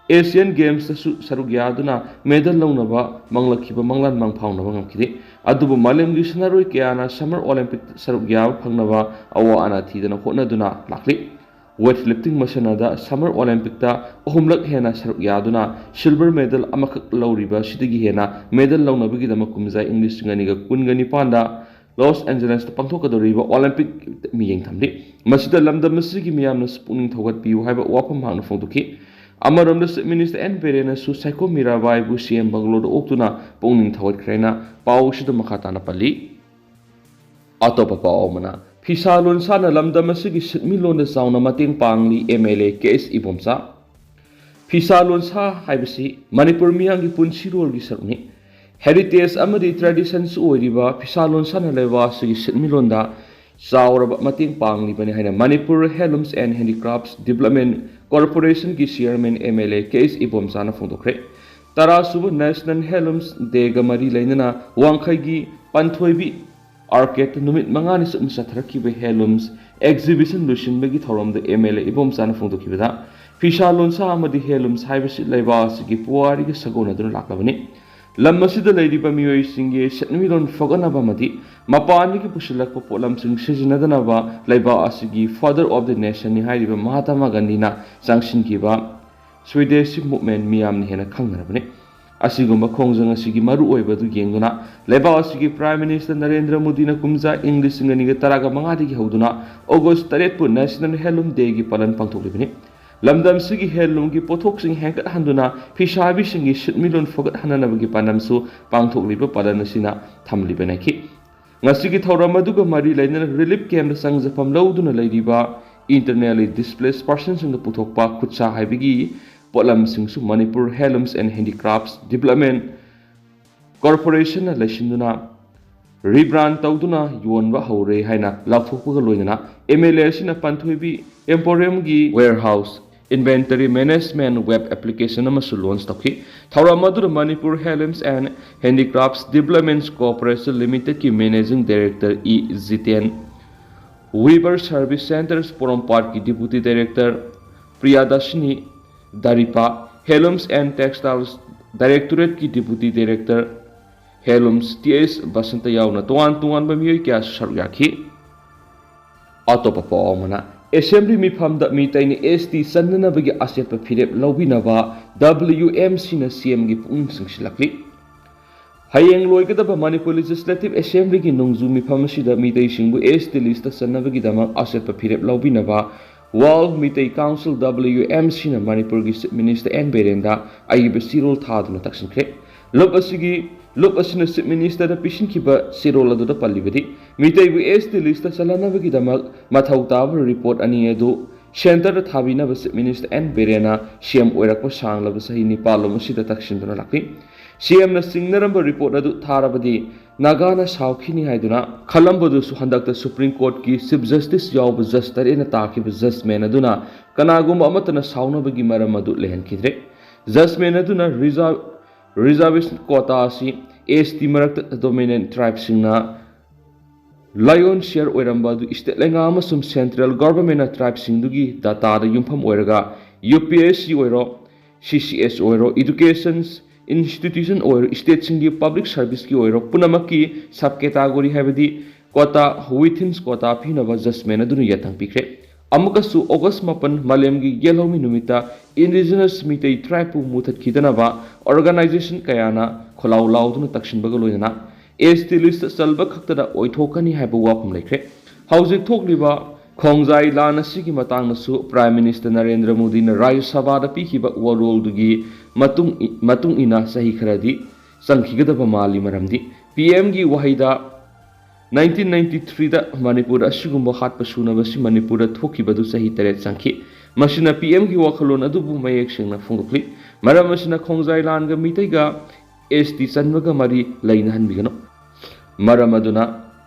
Asian Games ꯇꯁꯨ ꯁꯔꯨꯛ ꯌꯥꯗꯨꯅ medal ꯂꯧꯅꯕ ꯃꯪꯂꯛꯈꯤꯕ ꯃꯪꯂꯥꯟ ꯃꯪ ꯐꯥꯎꯅꯕ ꯉꯝꯈꯤꯗꯦ꯫ ꯑꯗꯨꯕꯨ ꯃꯥꯂꯦꯝꯒꯤ ꯁꯥꯟꯅꯔꯣꯏ ꯀꯌꯥꯅ Summer Olympic ꯇ ꯁꯔꯨꯛ ꯌꯥꯕ ꯐꯪꯅꯕ ꯑꯋꯥ ꯑꯅꯥ ꯊꯤꯗꯅ ꯍꯣꯠꯅꯗꯨꯅ ꯂꯥꯛꯂꯤ꯫ Weightlifting ꯃꯁꯥꯟꯅꯗ Summer Olympic ꯇ ꯑꯍꯨꯝꯂꯛ ꯍꯦꯟꯅ ꯁꯔꯨꯛ ꯌꯥꯗꯨꯅ silver medal ꯑꯃꯈꯛ ꯂꯧꯔꯤꯕ ꯑꯁꯤꯗꯒꯤ ꯍꯦꯟꯅ medal ꯂꯧꯅꯕꯒꯤꯗꯃꯛ ꯀꯨꯝꯖꯥ ꯏꯪ ꯂꯤꯁꯤꯡ ꯑꯅꯤꯒ ꯀꯨꯟꯒ ꯅꯤꯄꯥꯟꯗ Los Angeles ꯇ ꯄꯥꯡꯊꯣꯛꯀꯗꯧꯔꯤꯕ Olympic ꯃꯤꯠꯌꯦꯡ ꯊꯝꯂꯤ꯫ ꯃꯁꯤꯗ ꯂꯝꯗꯝ ꯑꯁꯤꯒꯤ ꯃꯤꯌꯥꯝꯅꯁꯨ ꯄꯨꯛꯅꯤꯡ ꯊꯧꯒꯠꯄꯤꯌꯨ ꯍꯥꯏꯕ ꯋꯥꯐꯝ ꯍꯥꯛꯅ ꯐꯣꯡꯗꯣꯛꯈꯤ꯫ ꯑꯃꯔꯣꯝꯗ Chief Minister ꯑꯦꯟ ꯕꯤꯔꯦꯟꯅꯁꯨ ꯁꯥꯏꯈꯣꯝ ꯃꯤꯔꯥꯕꯥꯏꯕꯨ ꯁꯤ ꯑꯦꯝ ꯕꯪꯒꯂꯣꯗ ꯑꯣꯛꯇꯨꯅ ꯄꯨꯛꯅꯤꯡ ꯊꯧꯒꯠꯈ꯭ꯔꯦꯅ ꯄꯥꯎ ꯑꯁꯤꯗ ꯃꯈꯥ ꯇꯥꯅ ꯄꯜꯂꯤ꯫ ꯑꯇꯣꯞꯄ ꯄꯥꯎ ꯑꯃꯅ, ꯐꯤꯁꯥ ꯂꯣꯟꯁꯥꯅ ꯂꯝꯗꯝ ꯑꯁꯤꯒꯤ ꯁꯦꯟꯃꯤꯠꯂꯣꯟꯗ ꯆꯥꯎꯅ ꯃꯇꯦꯡ ꯄꯥꯡꯂꯤ ꯑꯦꯝ ꯑꯦꯜ ꯑꯦ ꯀꯦ ꯑꯦꯁ ꯏꯕꯣꯝꯆꯥ꯫ ꯐꯤꯁꯥ ꯂꯣꯟꯁꯥ ꯍꯥꯏꯕꯁꯤ ꯃꯅꯤꯄꯨꯔ ꯃꯤꯌꯥꯝꯒꯤ ꯄꯨꯟꯁꯤꯔꯣꯜꯒꯤ ꯁꯔꯨꯛꯅꯤ꯫ Heritage ꯑꯃꯗꯤ tradition ꯁꯨ ꯑꯣꯏꯔꯤꯕ ꯐꯤꯁꯥ ꯂꯣꯟꯁꯥꯅ ꯂꯩꯕꯥꯛ ꯑꯁꯤꯒꯤ ꯁꯦꯟꯃꯤꯠꯂꯣꯟꯗ ꯆꯥꯎꯔꯕ ꯃꯇꯦꯡ ꯄꯥꯡꯂꯤꯕꯅꯤ ꯍꯥꯏꯅ Manipur Handlooms and Handicrafts Development Corporation ꯒꯤ chairman M L A K S ꯏꯕꯣꯝꯆꯥꯅ ꯐꯣꯡꯗꯣꯛꯈ꯭ꯔꯦ꯫ ꯇꯔꯥꯁꯨꯕ National Handlooms Day ꯒ ꯃꯔꯤ ꯂꯩꯅꯅ ꯋꯥꯡꯈꯩꯒꯤ ꯄꯥꯟꯊꯣꯏꯕꯤ Arcade ꯇ ꯅꯨꯃꯤꯠ ꯃꯉꯥꯅꯤ ꯆꯨꯞꯅ ꯆꯠꯊꯔꯛꯈꯤꯕ Handlooms exhibition ꯂꯣꯏꯁꯤꯟꯕꯒꯤ ꯊꯧꯔꯝꯗ ꯑꯦꯝ ꯑꯦꯜ ꯑꯦ ꯏꯕꯣꯝꯆꯥꯅ ꯐꯣꯡꯗꯣꯛꯈꯤꯕꯗ, ꯐꯤꯁꯥ ꯂꯣꯟꯁꯥ ꯑꯃꯗꯤ handlooms ꯍꯥꯏꯕꯁꯤ ꯂꯩꯕꯥꯛ ꯑꯁꯤꯒꯤ ꯄꯨꯋꯥꯔꯤꯒ ꯁꯥꯒꯣꯟꯅꯗꯨꯅ ꯂꯥꯛꯂꯕꯅꯤ꯫ ꯂꯝ ꯑꯁꯤꯗ ꯂꯩꯔꯤꯕ ꯃꯤꯑꯣꯏꯁꯤꯡꯒꯤ ꯁꯦꯟꯃꯤꯠꯂꯣꯟ ꯐꯒꯠꯅꯕ ꯑꯃꯗꯤ ꯃꯄꯥꯟꯗꯒꯤ ꯄꯨꯁꯤꯜꯂꯛꯄ ꯄꯣꯠꯂꯝꯁꯤꯡ ꯁꯤꯖꯤꯟꯅꯗꯅꯕ ꯂꯩꯕꯥꯛ ꯑꯁꯤꯒꯤ Father of the Nation ꯅꯤ ꯍꯥꯏꯔꯤꯕ ꯃꯍꯥꯇꯃꯥ ꯒꯥꯟꯙꯤꯅ ꯆꯪꯁꯤꯟꯈꯤꯕ Swadeshi Movement ꯃꯤꯌꯥꯝꯅ ꯍꯦꯟꯅ ꯈꯪꯅꯔꯕꯅꯤ꯫ ꯑꯁꯤꯒꯨꯝꯕ ꯈꯣꯡꯖꯪ ꯑꯁꯤꯒꯤ ꯃꯔꯨꯑꯣꯏꯕ ꯑꯗꯨ ꯌꯦꯡꯗꯨꯅ ꯂꯩꯕꯥꯛ ꯑꯁꯤꯒꯤ Prime Minister ꯅꯔꯦꯟꯗ꯭ꯔ ꯃꯣꯗꯤꯅ ꯀꯨꯝꯖꯥ ꯏꯪ ꯂꯤꯁꯤꯡ ꯑꯅꯤꯒ ꯇꯔꯥꯒ ꯃꯉꯥꯗꯒꯤ ꯍꯧꯗꯨꯅ August ꯇꯔꯦꯠꯄꯨ National Handloom Day ꯒꯤ ꯄꯥꯂꯟ ꯄꯥꯡꯊꯣꯛꯂꯤꯕꯅꯤ꯫ ꯂꯝꯗꯝꯁꯤꯒꯤ handloom ꯒꯤ ꯄꯣꯠꯊꯣꯛꯁꯤꯡ ꯍꯦꯟꯒꯠꯍꯟꯗꯨꯅ ꯐꯤꯁꯥꯕꯤꯁꯤꯡꯒꯤ ꯁꯦꯟꯃꯤꯠꯂꯣꯟ ꯐꯒꯠꯍꯟꯅꯅꯕꯒꯤ ꯄꯥꯟꯗꯝꯁꯨ ꯄꯥꯡꯊꯣꯛꯂꯤꯕ ꯄꯥꯂꯟ ꯑꯁꯤꯅ ꯊꯝꯂꯤꯕꯅꯤ꯫ ꯉꯁꯤꯒꯤ ꯊꯧꯔꯝ ꯑꯗꯨꯒ ꯃꯔꯤ ꯂꯩꯅꯅ relief camp ꯇ ꯆꯪꯖꯐꯝ ꯂꯧꯗꯨꯅ ꯂꯩꯔꯤꯕ internally displaced person ꯁꯤꯡꯗ ꯄꯨꯊꯣꯛꯄ ꯈꯨꯠꯁꯥ ꯍꯩꯕꯒꯤ ꯄꯣꯠꯂꯝꯁꯤꯡꯁꯨ Manipur Handlooms and Handicrafts Development Corporation ꯅ ꯂꯩꯁꯤꯟꯗꯨꯅ rebrand ꯇꯧꯗꯨꯅ ꯌꯣꯟꯕ ꯍꯧꯔꯦ ꯍꯥꯏꯅ ꯂꯥꯎꯊꯣꯛꯄꯒ ꯂꯣꯏꯅꯅ ꯑꯦꯝ ꯑꯦꯜ ꯑꯦ ꯑꯁꯤꯅ ꯄꯥꯟꯊꯣꯏꯕꯤ Emporium ꯒꯤ warehouse inventory management web application ꯑꯃꯁꯨ launch ꯇꯧꯈꯤ꯫ ꯊꯧꯔꯝ ꯑꯗꯨꯗ Manipur Handlooms and Handicrafts Development Corporation Limited ꯀꯤ Managing Director E Jiten, Weaver Service Centres ꯄꯣꯔꯣꯝꯄꯥꯠꯀꯤ Deputy Director Priyadarshini ꯗꯥꯔꯤꯄꯥ, Handlooms and Textiles Directorate ꯀꯤ Deputy Director Handlooms ꯇꯤ ꯑꯦꯁ ꯕꯁꯟꯇ ꯌꯥꯎꯅ ꯇꯣꯉꯥꯟ ꯇꯣꯉꯥꯟꯕ ꯃꯤꯑꯣꯏ ꯀꯌꯥꯁꯨ ꯁꯔꯨꯛ ꯌꯥꯈꯤ꯫ ꯑꯇꯣꯞꯄ ꯄꯥꯎ ꯑꯃꯅ, ꯑꯦꯁꯦꯝꯕ꯭ꯂꯤ ꯃꯤꯐꯝꯗ ꯃꯤꯇꯩꯅ ꯑꯦꯁ ꯇꯤ ꯆꯟꯅꯅꯕꯒꯤ ꯑꯆꯦꯠꯄ ꯐꯤꯔꯦꯞ ꯂꯧꯕꯤꯅꯕ ꯗꯕ꯭ꯂꯤꯌꯨ ꯑꯦꯝ ꯁꯤꯅ ꯁꯤ ꯑꯦꯝꯒꯤ ꯄꯨꯛꯅꯤꯡ ꯆꯤꯡꯁꯤꯜꯂꯛꯂꯤ꯫ ꯍꯌꯦꯡ ꯂꯣꯏꯒꯗꯕ ꯃꯅꯤꯄꯨꯔ ꯂꯦꯖꯤꯁꯂꯦꯇꯤꯚ ꯑꯦꯁꯦꯝꯕ꯭ꯂꯤꯒꯤ ꯅꯣꯡꯖꯨ ꯃꯤꯐꯝ ꯑꯁꯤꯗ ꯃꯤꯇꯩꯁꯤꯡꯕꯨ ꯑꯦꯁ ꯇꯤ ꯂꯤꯁꯇ ꯆꯟꯅꯕꯒꯤꯗꯃꯛ ꯑꯆꯦꯠꯄ ꯐꯤꯔꯦꯞ ꯂꯧꯕꯤꯅꯕ ꯋꯥꯔꯜ ꯃꯤꯇꯩ ꯀꯥꯎꯟꯁꯤꯜ, ꯗꯕ꯭ꯂꯤꯌꯨ ꯑꯦꯝ ꯁꯤꯅ ꯃꯅꯤꯄꯨꯔꯒꯤ ꯆꯤꯐ ꯃꯤꯅꯤꯁꯇꯔ ꯑꯦꯟ ꯕꯤꯔꯦꯟꯗ ꯑꯏꯕ ꯆꯦꯔꯣꯜ ꯊꯥꯗꯨꯅ ꯇꯛꯁꯤꯟꯈ꯭ꯔꯦ꯫ ꯂꯨꯞ ꯑꯁꯤꯒꯤ, ꯂꯨꯞ ꯑꯁꯤꯅ ꯆꯤꯐ ꯃꯤꯅꯤꯁꯇꯔꯗ ꯄꯤꯁꯤꯟꯈꯤꯕ ꯆꯦꯔꯣꯜ ꯑꯗꯨꯗ ꯄꯜꯂꯤꯕꯗꯤ, ꯃꯤꯇꯩꯕꯨ ꯑꯦꯁ ꯇꯤ ꯂꯤꯁꯇ ꯆꯜꯍꯟꯅꯕꯒꯤꯗꯃꯛ ꯃꯊꯧ ꯇꯥꯕ ꯔꯤꯄꯣꯔꯠ ꯑꯅꯤ ꯑꯗꯨ ꯁꯦꯟꯇꯔꯗ ꯊꯥꯕꯤꯅꯕ ꯆꯤꯐ ꯃꯤꯅꯤꯁꯇꯔ ꯑꯦꯟ ꯕꯤꯔꯦꯟꯅ ꯁꯤ ꯑꯦꯝ ꯑꯣꯏꯔꯛꯄ ꯁꯥꯡꯂꯕ ꯆꯍꯤ ꯅꯤꯄꯥꯜꯂꯣꯝ ꯑꯁꯤꯗ ꯇꯛꯁꯤꯟꯗꯨꯅ ꯂꯥꯛꯂꯤ꯫ ꯁꯤ ꯑꯦꯝꯅ ꯆꯤꯡꯅꯔꯝꯕ ꯔꯤꯄꯣꯔꯠ ꯑꯗꯨ ꯊꯥꯔꯕꯗꯤ ꯅꯥꯒꯥꯅ ꯁꯥꯎꯈꯤꯅꯤ ꯍꯥꯏꯗꯨꯅ ꯈꯜꯂꯝꯕꯗꯨꯁꯨ ꯍꯟꯗꯛꯇ ꯁꯨꯄ꯭ꯔꯤꯝ ꯀꯣꯔꯠꯀꯤ ꯆꯤꯐ ꯖꯁꯇꯤꯁ ꯌꯥꯎꯕ ꯖꯁ ꯇꯔꯦꯠꯅ ꯇꯥꯈꯤꯕ ꯖꯁꯃꯦꯟ ꯑꯗꯨꯅ ꯀꯅꯥꯒꯨꯝꯕ ꯑꯃꯠꯇꯅ ꯁꯥꯎꯅꯕꯒꯤ ꯃꯔꯝ ꯑꯗꯨ ꯂꯩꯍꯟꯈꯤꯗ꯭ꯔꯦ꯫ ꯖꯁꯃꯦꯟ ꯑꯗꯨꯅ ꯔꯤꯖꯥ-, ꯔꯤꯖꯥꯔꯕꯦꯁꯟ ꯀꯣꯇꯥ ꯑꯁꯤ ꯑꯦꯁ ꯇꯤ ꯃꯔꯛꯇ ꯗꯣꯃꯤꯅꯦꯟ ꯇ꯭ꯔꯥꯏꯕꯁꯤꯡꯅ ꯂꯥꯏꯑꯣꯟ ꯁꯤꯌꯔ ꯑꯣꯏꯔꯝꯕ ꯑꯗꯨ ꯁ꯭ꯇꯦꯠ ꯂꯩꯉꯥꯛ ꯑꯃꯁꯨꯡ ꯁꯦꯟꯇ꯭ꯔꯦꯜ ꯒꯣꯚꯔꯟꯃꯦꯟꯠꯅ ꯇ꯭ꯔꯥꯏꯕꯁꯤꯡꯗꯨꯒꯤ ꯗꯥꯇꯥꯗ ꯌꯨꯝꯐꯝ ꯑꯣꯏꯔꯒ ꯌꯨ ꯄꯤ ꯑꯦꯁ ꯁꯤ ꯑꯣꯏꯔꯣ, ꯁꯤ ꯁꯤ ꯑꯦꯁ ꯑꯣꯏꯔꯣ, ꯏꯗꯨꯀꯦꯁꯟ ꯏꯟꯁꯇꯤꯇ꯭ꯌꯨꯁꯟ ꯑꯣꯏꯔꯣ, ꯁ꯭ꯇꯦꯠꯁꯤꯡꯒꯤ ꯄꯕ꯭ꯂꯤꯛ ꯁꯔꯚꯤꯁꯀꯤ ꯑꯣꯏꯔꯣ, ꯄꯨꯝꯅꯃꯛꯀꯤ ꯁꯕ ꯀꯦꯇꯥꯒꯣꯔꯤ ꯍꯥꯏꯕꯗꯤ ꯀꯣꯇꯥ, ꯋꯤꯊꯤꯟꯁ ꯀꯣꯇꯥ ꯄꯤꯅꯕ ꯖꯁꯃꯦꯟ ꯑꯗꯨꯅ ꯌꯥꯊꯪ ꯄꯤꯈ꯭ꯔꯦ꯫ ꯑꯃꯨꯛꯀꯁꯨ ꯑꯣꯒꯁ ꯃꯥꯄꯟ ꯃꯥꯂꯦꯝꯒꯤ ꯌꯦꯜꯍꯧꯃꯤ ꯅꯨꯃꯤꯠꯇ ꯏꯟꯗꯤꯖꯤꯅꯁ ꯃꯤꯇꯩ ꯇ꯭ꯔꯥꯏꯕꯄꯨ ꯃꯨꯊꯠꯈꯤꯗꯅꯕ ꯑꯣꯔꯒꯅꯥꯏꯖꯦꯁꯟ ꯀꯌꯥꯅ ꯈꯣꯜꯂꯥꯎ ꯂꯥꯎꯗꯨꯅ ꯇꯛꯁꯤꯟꯕꯒ ꯂꯣꯏꯅꯅ ꯑꯦꯁ ꯇꯤ ꯂꯤꯁꯇ ꯆꯜꯕ ꯈꯛꯇꯗ ꯑꯣꯏꯊꯣꯛꯀꯅꯤ ꯍꯥꯏꯕ ꯋꯥꯐꯝ ꯂꯩꯈ꯭ꯔꯦ꯫ ꯍꯧꯖꯤꯛ ꯊꯣꯛꯂꯤꯕ ꯈꯣꯡꯖꯥꯏ ꯂꯥꯟ ꯑꯁꯤꯒꯤ ꯃꯇꯥꯡꯗꯁꯨ ꯄ꯭ꯔꯥꯏꯝ ꯃꯤꯅꯤꯁꯇꯔ ꯅꯔꯦꯟꯗ꯭ꯔ ꯃꯣꯗꯤꯅ ꯔꯥꯖ꯭ꯌ ꯁꯚꯥꯗ ꯄꯤꯈꯤꯕ ꯋꯥꯔꯣꯜꯗꯨꯒꯤ ꯃꯇꯨꯡ ꯏ-, ꯃꯇꯨꯡ ꯏꯟꯅ ꯆꯍꯤ ꯈꯔꯗꯤ ꯆꯪꯈꯤꯒꯗꯕ ꯃꯥꯜꯂꯤ, ꯃꯔꯝꯗꯤ ꯄꯤ ꯑꯦꯝꯒꯤ ꯋꯥꯍꯩꯗ ꯅꯥꯏꯟꯇꯤꯟ ꯅꯥꯏꯟꯇꯤ ꯊ꯭ꯔꯤꯗ ꯃꯅꯤꯄꯨꯔꯗ ꯑꯁꯤꯒꯨꯝꯕ ꯍꯥꯠꯄ ꯁꯨꯅꯕꯁꯤ ꯃꯅꯤꯄꯨꯔꯗ ꯊꯣꯛꯈꯤꯕꯗꯨ ꯆꯍꯤ ꯇꯔꯦꯠ ꯆꯪꯈꯤ꯫ ꯃꯁꯤꯅ ꯄꯤ ꯑꯦꯝꯒꯤ ꯋꯥꯈꯜꯂꯣꯟ ꯑꯗꯨꯕꯨ ꯃꯌꯦꯛ ꯁꯦꯡꯅ ꯐꯣꯡꯗꯣꯛꯂꯤ꯫ ꯃꯔꯝ ꯑꯁꯤꯅ ꯈꯣꯡꯖꯥꯏ ꯂꯥꯟꯒ ꯃꯤꯇꯩꯒ ꯑꯦꯁ ꯇꯤ ꯆꯟꯕꯒ ꯃꯔꯤ ꯂꯩꯅꯍꯟꯕꯤꯒꯅꯨ꯫ ꯃꯔꯝ ꯑꯗꯨꯅ,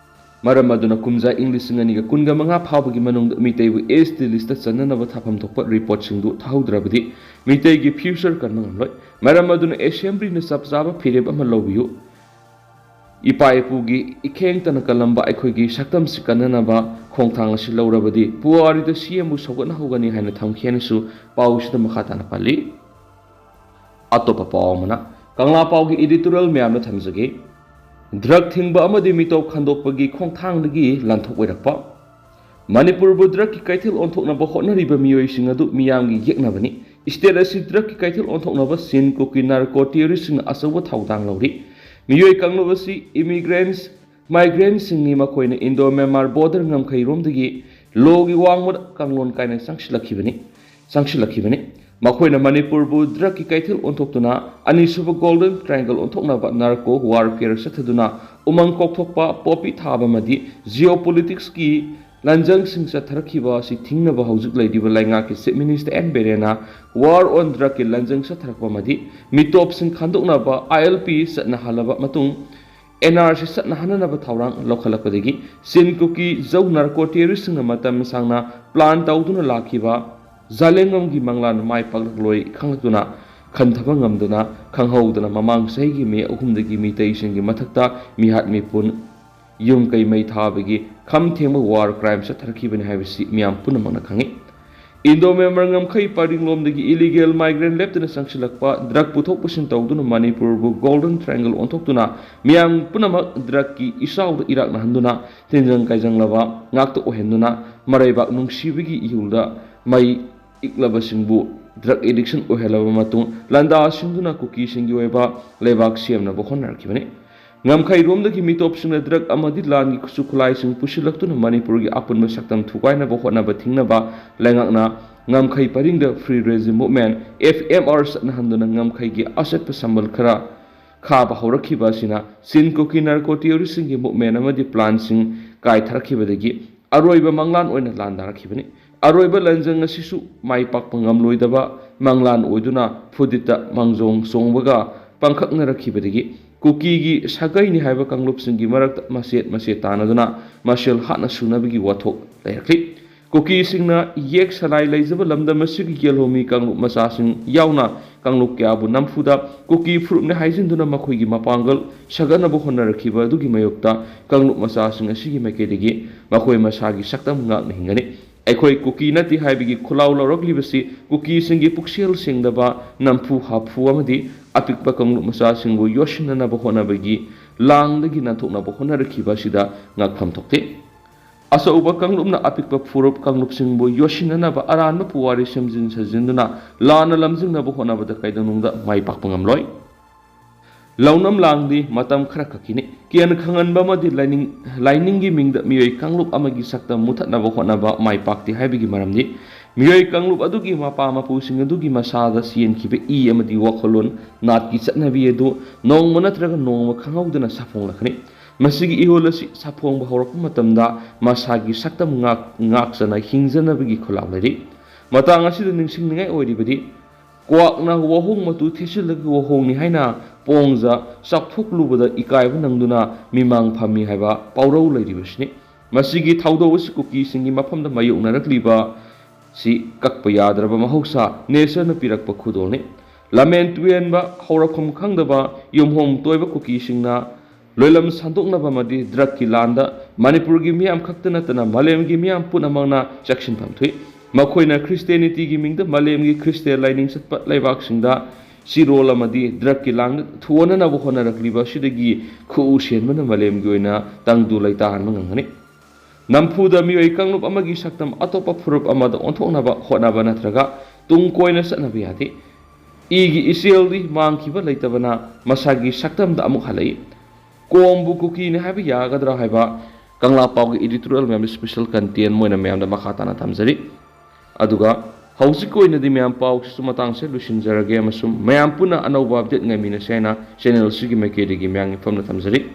ꯃꯔꯝ ꯑꯗꯨꯅ ꯀꯨꯝꯖꯥ ꯏꯪ ꯂꯤꯁꯤꯡ ꯑꯅꯤꯒ ꯀꯨꯟꯒ ꯃꯉꯥ ꯐꯥꯎꯕꯒꯤ ꯃꯅꯨꯡꯗ ꯃꯤꯇꯩꯕꯨ ꯑꯦꯁ ꯇꯤ ꯂꯤꯁꯇ ꯆꯟꯅꯅꯕ ꯊꯥꯐꯝ ꯊꯣꯛꯄ ꯔꯤꯄꯣꯔꯠꯁꯤꯡꯗꯨ ꯊꯥꯍꯧꯗ꯭ꯔꯕꯗꯤ ꯃꯤꯇꯩꯒꯤ ꯐ꯭ꯌꯨꯆꯔ ꯀꯟꯕ ꯉꯝꯂꯣꯏ꯫ ꯃꯔꯝ ꯑꯗꯨꯅ ꯑꯦꯁꯦꯝꯕ꯭ꯂꯤꯅ ꯆꯞ ꯆꯥꯕ ꯐꯤꯔꯦꯞ ꯑꯃ ꯂꯧꯕꯤꯌꯨ꯫ ꯏꯄꯥ ꯏꯄꯨꯒꯤ ꯏꯈꯦꯡꯇꯅ ꯀꯜꯂꯝꯕ ꯑꯩꯈꯣꯏꯒꯤ ꯁꯛꯇꯝꯁꯤ ꯀꯟꯅꯅꯕ ꯈꯣꯡꯊꯥꯡ ꯑꯁꯤ ꯂꯧꯔꯕꯗꯤ ꯄꯨꯋꯥꯔꯤꯗ ꯁꯤ ꯑꯃꯕꯨ ꯁꯧꯒꯠꯅꯍꯧꯒꯅꯤ ꯍꯥꯏꯅ ꯊꯝꯈꯤ ꯍꯥꯏꯅꯁꯨ ꯄꯥꯎꯁꯤꯗ ꯃꯈꯥ ꯇꯥꯅ ꯄꯜꯂꯤ꯫ ꯑꯇꯣꯞꯄ ꯄꯥꯎ ꯑꯃꯅ, ꯀꯪꯂꯥ ꯄꯥꯎꯒꯤ ꯏꯗꯤꯇꯣꯔꯤꯌꯦꯜ ꯃꯌꯥꯝꯗ ꯊꯝꯖꯒꯦ꯫ ꯗ꯭ꯔꯒ ꯊꯤꯡꯕ ꯑꯃꯗꯤ ꯃꯤꯇꯣꯞ ꯈꯟꯗꯣꯛꯄꯒꯤ ꯈꯣꯡꯊꯥꯡꯗꯒꯤ ꯂꯥꯟꯊꯣꯛ ꯑꯣꯏꯔꯛꯄ꯫ ꯃꯅꯤꯄꯨꯔꯕꯨ ꯗ꯭ꯔꯒꯀꯤ ꯀꯩꯊꯦꯜ ꯑꯣꯟꯊꯣꯛꯅꯕ ꯍꯣꯠꯅꯔꯤꯕ ꯃꯤꯑꯣꯏꯁꯤꯡ ꯑꯗꯨ ꯃꯤꯌꯥꯝꯒꯤ ꯌꯦꯛꯅꯕꯅꯤ꯫ ꯁ꯭ꯇꯦꯠ ꯑꯁꯤ ꯗ꯭ꯔꯒꯀꯤ ꯀꯩꯊꯦꯜ ꯑꯣꯟꯊꯣꯛꯅꯕ ꯆꯤꯟ ꯀꯨꯀꯤ ꯅꯥꯔꯀꯣ ꯇꯦꯔꯣꯔꯤꯁꯁꯤꯡꯅ ꯑꯆꯧꯕ ꯊꯧꯗꯥꯡ ꯂꯧꯔꯤ꯫ ꯃꯤꯑꯣꯏ ꯀꯥꯡꯂꯨꯞ ꯑꯁꯤ ꯏꯃꯤꯒ꯭ꯔꯦꯟꯠꯁ, ꯃꯥꯏꯒ꯭ꯔꯦꯟꯠꯁꯤꯡꯅꯤ꯫ ꯃꯈꯣꯏꯅ ꯏꯟꯗꯣ ꯃ꯭ꯌꯥꯟꯃꯥꯔ ꯕꯣꯔꯗꯔ ꯉꯝꯈꯩꯔꯣꯝꯗꯒꯤ ꯂꯣꯒꯤ ꯋꯥꯡꯃꯗ ꯀꯥꯡꯂꯣꯟ ꯀꯥꯏꯅ ꯆꯪꯁꯤꯜꯂꯛꯈꯤꯕꯅꯤ꯫ ꯆꯪꯁꯤꯜꯂꯛꯈꯤꯕꯅꯤ꯫ ꯃꯈꯣꯏꯅ ꯃꯅꯤꯄꯨꯔꯕꯨ ꯗ꯭ꯔꯒꯀꯤ ꯀꯩꯊꯦꯜ ꯑꯣꯟꯊꯣꯛꯇꯨꯅ ꯑꯅꯤꯁꯨꯕ ꯒꯣꯜꯗꯟ ꯇ꯭ꯔꯥꯏꯡꯒꯜ ꯑꯣꯟꯊꯣꯛꯅꯕ ꯅꯥꯔꯀꯣ ꯋꯥꯔꯐꯤꯌꯔ ꯆꯠꯊꯗꯨꯅ ꯎꯃꯪ ꯀꯣꯛꯊꯣꯛꯄ, ꯄꯣꯄꯤ ꯊꯥꯕ ꯑꯃꯗꯤ ꯖꯤꯑꯣꯄꯣꯂꯤꯇꯤꯛꯁꯀꯤ ꯂꯥꯟꯖꯪꯁꯤꯡ ꯆꯠꯊꯔꯛꯈꯤꯕ ꯑꯁꯤ ꯊꯤꯡꯅꯕ ꯍꯧꯖꯤꯛ ꯂꯩꯔꯤꯕ ꯂꯩꯉꯥꯛꯀꯤ ꯆꯤꯐ ꯃꯤꯅꯤꯁꯇꯔ ꯑꯦꯟ ꯕꯤꯔꯦꯟꯅ ꯋꯥꯔ ꯑꯣꯟ ꯗ꯭ꯔꯒꯀꯤ ꯂꯥꯟꯖꯪ ꯆꯠꯊꯔꯛꯄ ꯑꯃꯗꯤ ꯃꯤꯇꯣꯞꯁꯤꯡ ꯈꯟꯗꯣꯛꯅꯕ ꯑꯥꯏ ꯑꯦꯜ ꯄꯤ ꯆꯠꯅꯍꯜꯂꯕ ꯃꯇꯨꯡ ꯑꯦꯟ ꯑꯥꯔ ꯁꯤ ꯆꯠꯅꯍꯟꯅꯅꯕ ꯊꯧꯔꯥꯡ ꯂꯧꯈꯠꯂꯛꯄꯗꯒꯤ ꯆꯤꯟ ꯀꯨꯀꯤ ꯖꯧ ꯅꯥꯔꯀꯣ ꯇꯦꯔꯣꯔꯤꯁꯁꯤꯡꯅ ꯃꯇꯝ ꯁꯥꯡꯅ ꯄ꯭ꯂꯥꯟ ꯇꯧꯗꯨꯅ ꯂꯥꯛꯈꯤꯕ ꯖꯥꯂꯦꯡꯉꯝꯒꯤ ꯃꯪꯂꯥꯟ ꯃꯥꯏ ꯄꯥꯛꯂꯛꯂꯣꯏ ꯈꯪꯂꯛꯇꯨꯅ ꯈꯟꯊꯕ ꯉꯝꯗꯅ ꯈꯪꯍꯧꯗꯅ ꯃꯃꯥꯡ ꯆꯍꯤꯒꯤ ꯃꯦ ꯑꯍꯨꯝꯗꯒꯤ ꯃꯤꯇꯩꯁꯤꯡꯒꯤ ꯃꯊꯛꯇ ꯃꯤꯍꯥꯠ ꯃꯤꯄꯨꯟ, ꯌꯨꯝ ꯀꯩ ꯃꯩ ꯊꯥꯕꯒꯤ ꯈꯝ ꯊꯦꯡꯕ ꯋꯥꯔ ꯀ꯭ꯔꯥꯏꯝ ꯆꯠꯊꯔꯛꯈꯤꯕꯅꯤ ꯍꯥꯏꯕꯁꯤ ꯃꯤꯌꯥꯝ ꯄꯨꯝꯅꯃꯛꯅ ꯈꯪꯏ꯫ ꯏꯟꯗꯣ ꯃ꯭ꯌꯥꯟꯃꯥꯔ ꯉꯝꯈꯩ ꯄꯔꯤꯡꯂꯣꯝꯗꯒꯤ ꯏꯂꯤꯒꯦꯜ ꯃꯥꯏꯒ꯭ꯔꯦꯟ ꯂꯦꯞꯇꯅ ꯆꯪꯁꯤꯜꯂꯛꯄ, ꯗ꯭ꯔꯒ ꯄꯨꯊꯣꯛ ꯄꯨꯁꯤꯟ ꯇꯧꯗꯨꯅ ꯃꯅꯤꯄꯨꯔꯕꯨ ꯒꯣꯜꯗꯟ ꯇ꯭ꯔꯥꯏꯡꯒꯜ ꯑꯣꯟꯊꯣꯛꯇꯨꯅ ꯃꯤꯌꯥꯝ ꯄꯨꯝꯅꯃꯛ ꯗ꯭ꯔꯒꯀꯤ ꯏꯆꯥꯎꯗ ꯏꯔꯥꯛꯅꯍꯟꯗꯨꯅ ꯇꯤꯟꯖꯪ ꯀꯥꯏꯖꯪꯂꯕ ꯉꯥꯛꯇ ꯑꯣꯏꯍꯟꯗꯨꯅ ꯃꯔꯩꯕꯥꯛ ꯅꯨꯡꯁꯤꯕꯒꯤ ꯏꯍꯨꯜꯗ ꯃꯩ ꯏꯛꯂꯕꯁꯤꯡꯕꯨ ꯗ꯭ꯔꯒ ꯑꯦꯗꯤꯛꯁꯟ ꯑꯣꯏꯍꯜꯂꯕ ꯃꯇꯨꯡ ꯂꯥꯟꯗꯥꯁꯤꯡꯗꯨꯅ ꯀꯨꯀꯤꯁꯤꯡꯒꯤ ꯑꯣꯏꯕ ꯂꯩꯕꯥꯛ ꯁꯦꯝꯅꯕ ꯍꯣꯠꯅꯔꯛꯈꯤꯕꯅꯤ꯫ ꯉꯝꯈꯩꯔꯣꯝꯗꯒꯤ ꯃꯤꯇꯣꯞꯁꯤꯡꯅ ꯗ꯭ꯔꯒ ꯑꯃꯗꯤ ꯂꯥꯟꯒꯤ ꯈꯨꯠꯁꯨ ꯈꯨꯠꯂꯥꯏꯁꯤꯡ ꯄꯨꯁꯤꯜꯂꯛꯇꯨꯅ ꯃꯅꯤꯄꯨꯔꯒꯤ ꯑꯄꯨꯟꯕ ꯁꯛꯇꯝ ꯊꯨꯒꯥꯏꯅꯕ ꯍꯣꯠꯅꯕ ꯊꯤꯡꯅꯕ ꯂꯩꯉꯥꯛꯅ ꯉꯝꯈꯩ ꯄꯔꯤꯡꯗ Free Regime Movement, F M R, ꯆꯠꯅꯍꯟꯗꯨꯅ ꯉꯝꯈꯩꯒꯤ ꯑꯆꯠꯄ ꯁꯝꯕꯜ ꯈꯔ ꯈꯥꯕ ꯍꯧꯔꯛꯈꯤꯕ ꯑꯁꯤꯅ ꯆꯤꯟ ꯀꯨꯀꯤ ꯅꯥꯔꯀꯣ ꯇꯦꯔꯣꯔꯤꯁꯁꯤꯡꯒꯤ ꯃꯨꯞꯃꯦꯟ ꯑꯃꯗꯤ ꯄ꯭ꯂꯥꯟꯁꯤꯡ ꯀꯥꯏꯊꯔꯛꯈꯤꯕꯗꯒꯤ ꯑꯔꯣꯏꯕ ꯃꯪꯂꯥꯟ ꯑꯣꯏꯅ ꯂꯥꯟꯗꯥꯔꯛꯈꯤꯕꯅꯤ꯫ ꯑꯔꯣꯏꯕ ꯂꯥꯟꯖꯪ ꯑꯁꯤꯁꯨ ꯃꯥꯏ ꯄꯥꯛꯄ ꯉꯝꯂꯣꯏꯗꯕ ꯃꯪꯂꯥꯟ ꯑꯣꯏꯗꯨꯅ ꯐꯨꯗꯤꯠꯇ ꯃꯥꯡꯖꯣꯡ ꯆꯣꯡꯕꯒ ꯄꯥꯡꯈꯛꯅꯔꯛꯈꯤꯕꯗꯒꯤ ꯀꯨꯀꯤꯒꯤ ꯁꯥꯒꯩꯅꯤ ꯍꯥꯏꯕ ꯀꯥꯡꯂꯨꯞꯁꯤꯡꯒꯤ ꯃꯔꯛꯇ ꯃꯆꯦꯠ ꯃꯆꯦꯠ ꯇꯥꯟꯅꯗꯨꯅ ꯃꯁꯦꯜ ꯍꯥꯠꯅ ꯁꯨꯅꯕꯒꯤ ꯋꯥꯊꯣꯛ ꯂꯩꯔꯛꯂꯤ꯫ ꯀꯨꯀꯤꯁꯤꯡꯅ ꯌꯦꯛ ꯁꯂꯥꯏ ꯂꯩꯖꯕ ꯂꯝꯗꯝ ꯑꯁꯤꯒꯤ ꯌꯦꯜꯍꯧꯃꯤ ꯀꯥꯡꯂꯨꯞ ꯃꯆꯥꯁꯤꯡ ꯌꯥꯎꯅ ꯀꯥꯡꯂꯨꯞ ꯀꯌꯥꯕꯨ ꯅꯝꯐꯨꯗ ꯀꯨꯀꯤ ꯐꯨꯔꯨꯞꯅꯤ ꯍꯥꯏꯖꯤꯟꯗꯨꯅ ꯃꯈꯣꯏꯒꯤ ꯃꯄꯥꯡꯒꯜ ꯁꯥꯒꯠꯅꯕ ꯍꯣꯠꯅꯔꯛꯈꯤꯕ ꯑꯗꯨꯒꯤ ꯃꯥꯌꯣꯛꯇ ꯀꯥꯡꯂꯨꯞ ꯃꯆꯥꯁꯤꯡ ꯑꯁꯤꯒꯤ ꯃꯥꯏꯀꯩꯗꯒꯤ ꯃꯈꯣꯏ ꯃꯁꯥꯒꯤ ꯁꯛꯇꯝ ꯉꯥꯛꯅ ꯍꯤꯡꯒꯅꯤ꯫ ꯑꯩꯈꯣꯏ ꯀꯨꯀꯤ ꯅꯠꯇꯦ ꯍꯥꯏꯕꯒꯤ ꯈꯨꯜꯂꯥꯎ ꯂꯧꯔꯛꯂꯤꯕꯁꯤ ꯀꯨꯀꯤꯁꯤꯡꯒꯤ ꯄꯨꯛꯆꯦꯜ ꯁꯦꯡꯗꯕ, ꯅꯝꯐꯨ ꯍꯥꯐꯨ ꯑꯃꯗꯤ ꯑꯄꯤꯛꯄ ꯀꯥꯡꯂꯨꯞ ꯃꯆꯥꯁꯤꯡꯕꯨ ꯌꯣꯠꯁꯤꯟꯅꯅꯕ ꯍꯣꯠꯅꯕꯒꯤ ꯂꯥꯡꯗꯒꯤ ꯅꯥꯟꯊꯣꯛꯅꯕ ꯍꯣꯠꯅꯔꯛꯈꯤꯕ ꯑꯁꯤꯗ ꯉꯛꯐꯝ ꯊꯣꯛꯇꯦ꯫ ꯑꯆꯧꯕ ꯀꯥꯡꯂꯨꯞꯅ ꯑꯄꯤꯛꯄ ꯐꯨꯔꯨꯞ ꯀꯥꯡꯂꯨꯞꯁꯤꯡꯕꯨ ꯌꯣꯠꯁꯤꯟꯅꯅꯕ ꯑꯔꯥꯟꯕ ꯄꯨꯋꯥꯔꯤ ꯁꯦꯝꯖꯤꯟ ꯁꯥꯖꯤꯟꯗꯨꯅ ꯂꯥꯟꯅ ꯂꯝꯖꯤꯡꯅꯕ ꯍꯣꯠꯅꯕꯗ ꯀꯩꯗꯧꯅꯨꯡꯗ ꯃꯥꯏ ꯄꯥꯛꯄ ꯉꯝꯂꯣꯏ꯫ ꯂꯧꯅꯝ ꯂꯥꯡꯗꯤ ꯃꯇꯝ ꯈꯔ ꯈꯛꯀꯤꯅꯤ꯫ ꯀꯦꯟ ꯈꯪꯍꯟꯕ ꯑꯃꯗꯤ ꯂꯥꯏꯅꯤꯡ, ꯂꯥꯏꯅꯤꯡꯒꯤ ꯃꯤꯡꯗ ꯃꯤꯑꯣꯏ ꯀꯥꯡꯂꯨꯞ ꯑꯃꯒꯤ ꯁꯛꯇꯝ ꯃꯨꯊꯠꯅꯕ ꯍꯣꯠꯅꯕ ꯃꯥꯏ ꯄꯥꯛꯇꯦ ꯍꯥꯏꯕꯒꯤ ꯃꯔꯝꯗꯤ ꯃꯤꯑꯣꯏ ꯀꯥꯡꯂꯨꯞ ꯑꯗꯨꯒꯤ ꯃꯄꯥ ꯃꯄꯨꯁꯤꯡ ꯑꯗꯨꯒꯤ ꯃꯁꯥꯗ ꯆꯦꯟꯈꯤꯕ ꯏ ꯑꯃꯗꯤ ꯋꯥꯈꯜꯂꯣꯟ, ꯅꯥꯠꯀꯤ ꯆꯠꯅꯕꯤ ꯑꯗꯨ ꯅꯣꯡꯃ ꯅꯠꯇ꯭ꯔꯒ ꯅꯣꯡꯃ ꯈꯪꯍꯧꯗꯅ ꯁꯥꯐꯣꯡꯂꯛꯀꯅꯤ꯫ ꯃꯁꯤꯒꯤ ꯏꯍꯨꯜ ꯑꯁꯤ ꯁꯥꯐꯣꯡꯕ ꯍꯧꯔꯛꯄ ꯃꯇꯝꯗ ꯃꯁꯥꯒꯤ ꯁꯛꯇꯝ ꯉꯥꯛ-, ꯉꯥꯛꯆꯅ ꯍꯤꯡꯖꯅꯕꯒꯤ ꯈꯨꯜꯂꯥꯎ ꯂꯩꯔꯤ꯫ ꯃꯇꯥꯡ ꯑꯁꯤꯗ ꯅꯤꯡꯁꯤꯡꯅꯤꯡꯉꯥꯏ ꯑꯣꯏꯔꯤꯕꯗꯤ, ꯀ꯭ꯋꯥꯛꯅ ꯋꯥꯍꯣꯡ ꯃꯇꯨ ꯊꯦꯠꯆꯤꯜꯂꯒ ꯋꯥꯍꯣꯡꯅꯤ ꯍꯥꯏꯅ ꯄꯣꯡꯖ ꯆꯥꯎꯊꯣꯛꯂꯨꯕꯗ ꯏꯀꯥꯏꯕ ꯅꯪꯗꯨꯅ ꯃꯤꯃꯥꯡ ꯐꯝꯃꯤ ꯍꯥꯏꯕ ꯄꯥꯎꯔꯧ ꯂꯩꯔꯤꯕꯁꯤꯅꯤ꯫ ꯃꯁꯤꯒꯤ ꯊꯧꯗꯧ ꯑꯁꯤ ꯀꯨꯀꯤꯁꯤꯡꯒꯤ ꯃꯐꯝꯗ ꯃꯥꯌꯣꯛꯅꯔꯛꯂꯤꯕ ꯁꯤ ꯀꯛꯄ ꯌꯥꯗ꯭ꯔꯕ ꯃꯍꯧꯁꯥ natureꯅ ꯄꯤꯔꯛꯄ ꯈꯨꯗꯣꯜꯅꯤ꯫ ꯂꯃꯦꯟ ꯇꯨꯌꯦꯟꯕ, ꯍꯧꯔꯛꯐꯝ ꯈꯪꯗꯕ, ꯌꯨꯝꯍꯣꯡ ꯇꯣꯏꯕ ꯀꯨꯀꯤꯁꯤꯡꯅ ꯂꯣꯏꯂꯝ ꯁꯟꯗꯣꯛꯅꯕ ꯑꯃꯗꯤ drugꯀꯤ ꯂꯥꯟꯗ ꯃꯅꯤꯄꯨꯔꯒꯤ ꯃꯤꯌꯥꯝ ꯈꯛꯇ ꯅꯠꯇꯅ ꯃꯥꯂꯦꯝꯒꯤ ꯃꯤꯌꯥꯝ ꯄꯨꯝꯅꯃꯛꯅ ꯆꯦꯛꯁꯤꯟꯐꯝ ꯊꯣꯛꯏ꯫ ꯃꯈꯣꯏꯅ Christianityꯒꯤ ꯃꯤꯡꯗ ꯃꯥꯂꯦꯝꯒꯤ ꯈ꯭ꯔꯤꯁꯇꯤꯌꯥꯟ ꯂꯥꯏꯅꯤꯡ ꯆꯠꯄ ꯂꯩꯕꯥꯛꯁꯤꯡꯗ ꯆꯤꯔꯣꯜ ꯑꯃꯗꯤ drugꯀꯤ ꯂꯥꯡꯗ ꯊꯨꯑꯣꯟꯅꯅꯕ ꯍꯣꯠꯅꯔꯛꯂꯤꯕ ꯑꯁꯤꯗꯒꯤ ꯈꯨꯎ ꯁꯦꯟꯕꯅ ꯃꯥꯂꯦꯝꯒꯤ ꯑꯣꯏꯅ ꯇꯪꯗꯨ ꯂꯩꯇꯥꯍꯟꯕ ꯉꯝꯒꯅꯤ꯫ ꯅꯝꯐꯨꯗ ꯃꯤꯑꯣꯏ ꯀꯥꯡꯂꯨꯞ ꯑꯃꯒꯤ ꯁꯛꯇꯝ ꯑꯇꯣꯞꯄ ꯐꯨꯔꯨꯞ ꯑꯃꯗ ꯑꯣꯟꯊꯣꯛꯅꯕ ꯍꯣꯠꯅꯕ ꯅꯠꯇ꯭ꯔꯒ ꯇꯨꯡ ꯀꯣꯏꯅ ꯆꯠꯅꯕ ꯌꯥꯗꯦ꯫ ꯏꯒꯤ ꯏꯆꯦꯜꯗꯤ ꯃꯥꯡꯈꯤꯕ ꯂꯩꯇꯕꯅ ꯃꯁꯥꯒꯤ ꯁꯛꯇꯝꯗ ꯑꯃꯨꯛ ꯍꯜꯂꯛꯏ꯫ ꯀꯣꯝꯕꯨ ꯀꯨꯀꯤꯅꯤ ꯍꯥꯏꯕ ꯌꯥꯒꯗ꯭ꯔꯥ ꯍꯥꯏꯕ ꯀꯪꯂꯥ ꯄꯥꯎꯒꯤ editorial ꯃꯌꯥꯝꯗ special content ꯑꯣꯏꯅ ꯃꯌꯥꯝꯗ ꯃꯈꯥ ꯇꯥꯅ ꯊꯝꯖꯔꯤ꯫ ꯑꯗꯨꯒ ꯍꯧꯖꯤꯛꯀꯤ ꯑꯣꯏꯅꯗꯤ ꯃꯌꯥꯝ ꯄꯥꯎꯁꯤꯁꯨ ꯃꯇꯥꯡꯁꯦ ꯂꯣꯏꯁꯤꯟꯖꯔꯒꯦ ꯑꯃꯁꯨꯡ ꯃꯌꯥꯝ ꯄꯨꯟꯅ ꯑꯅꯧꯕ update ꯉꯥꯏꯃꯤꯟꯅꯁꯦ ꯍꯥꯏꯅ channel ꯑꯁꯤꯒꯤ ꯃꯥꯏꯀꯩꯗꯒꯤ ꯃꯌꯥꯝꯒꯤ ꯃꯐꯝꯗ ꯊꯝꯖꯔꯤ꯫